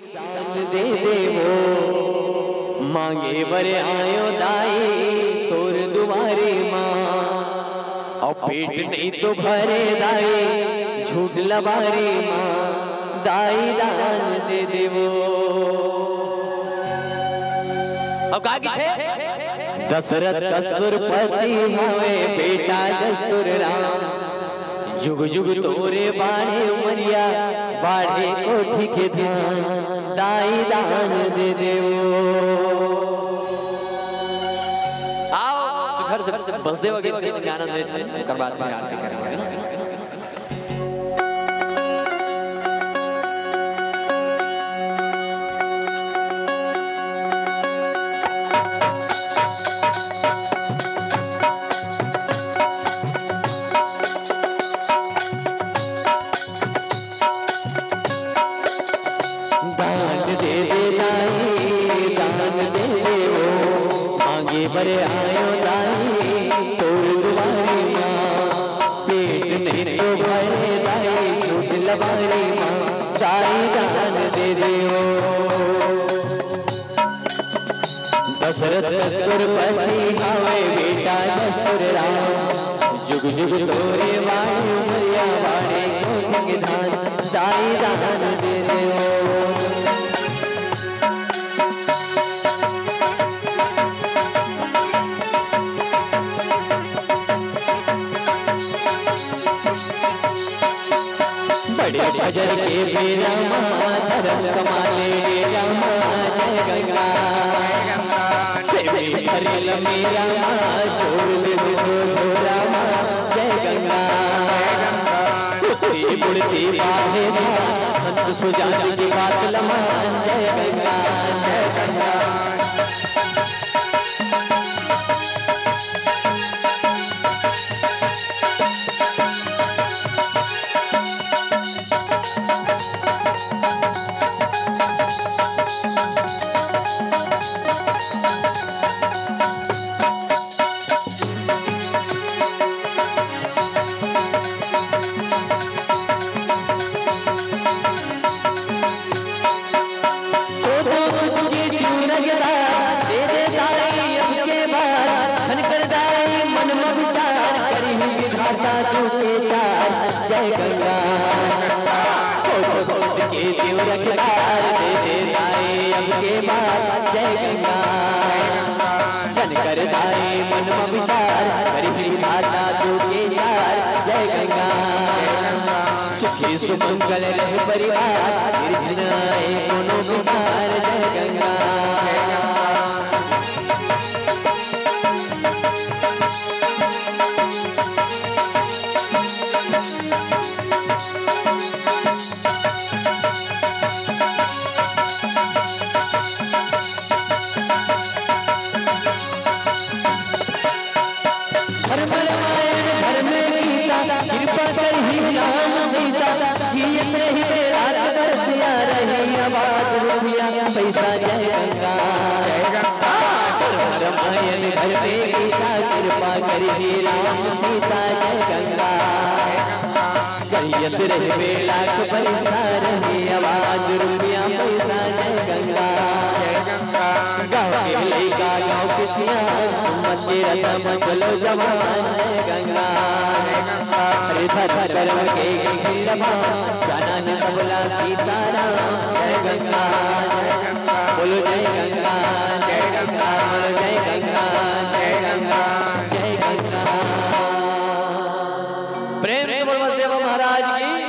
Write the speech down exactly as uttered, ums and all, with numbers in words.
दान दे देवो, मांगे बर आयो दाई तोर दुआरे माँ। अउ पेट नहीं तो भरे दाई, झूठ लबारी माँ, दाई दान दे देवो। अब का कथे? दशरथ कस तोर पति हवे, बेटा जस तोर राम। जुग जुग तोरे बाढ़े उमरिया, बाढ़े कोठी के धान, दाई दान दे देवो। आओ, सुघर से बसदेव गीत के संग आनंद लेते हैं, ओकर बाद फिर आरती करेंगे, है ना? दान दे दे दाई, दान दे दे वो, मांगे बर आयो दाई, तोर दुआरी माँ। पेट नहीं तो भरे दाई, झूठ लबारी माँ, दाई दान दे दे वो। दशरथ कस तोर पति हवे, बेटा जस तोर राम। जुग जुग तोरे बाढ़े उमरिया, बाढ़े कोठी के धान, दाई दान दे देवो। बड़े फजर के बेरा मा, धरम कमाले डेरा मा, जय गंगा। सेमी भरेल मेरा मा, जोर दे दो ढोरा मा, जय गंगा। उठती बुढ़ती बाढ़े मा, संत सुजान की बात लमान, जय गंगा, जय गंगा। तो दो खुद की क्यों रगड़ा, दे दे दाई अब के बाद, मन कर दाई मन में विचार, करी विधाता तू के चार, जय गंगा। तो दो खुद की क्यों रगड़ा, दे दे दाई अब के बाद, जय गंगा। जन कर दाई मन में विचार, करी विधाता तू के चार, जय गंगा। सुखी सुमंगल रहे परिवार, निर्धन आए कोनो बीमार, जय गंगा। धर्म रामायण धर्म गीता, कृपा करही राम सीता, जियत रही बेला के बरसिया रही आबाद रुपया पैसा, जय गंगा। धर्म रामायण धर्म गीता, कृपा करही राम सीता, जय गंगा। जियत रहे बेला के बरसिया रही आबाद रुपया पैसा, जय गंगा। गाँव के लइका गाँव के सियान, सुमत के रथ में चलो जवान, जय गंगा। हरे धर धर्म के खिलवा, जाना न सबला सीताराम, जय गंगा, जय गंगा। बोलो जय गंगा, जय गंगा, बोलो जय गंगा, जय गंगा, जय गंगा। प्रेम से बोल बसदेव महाराज की।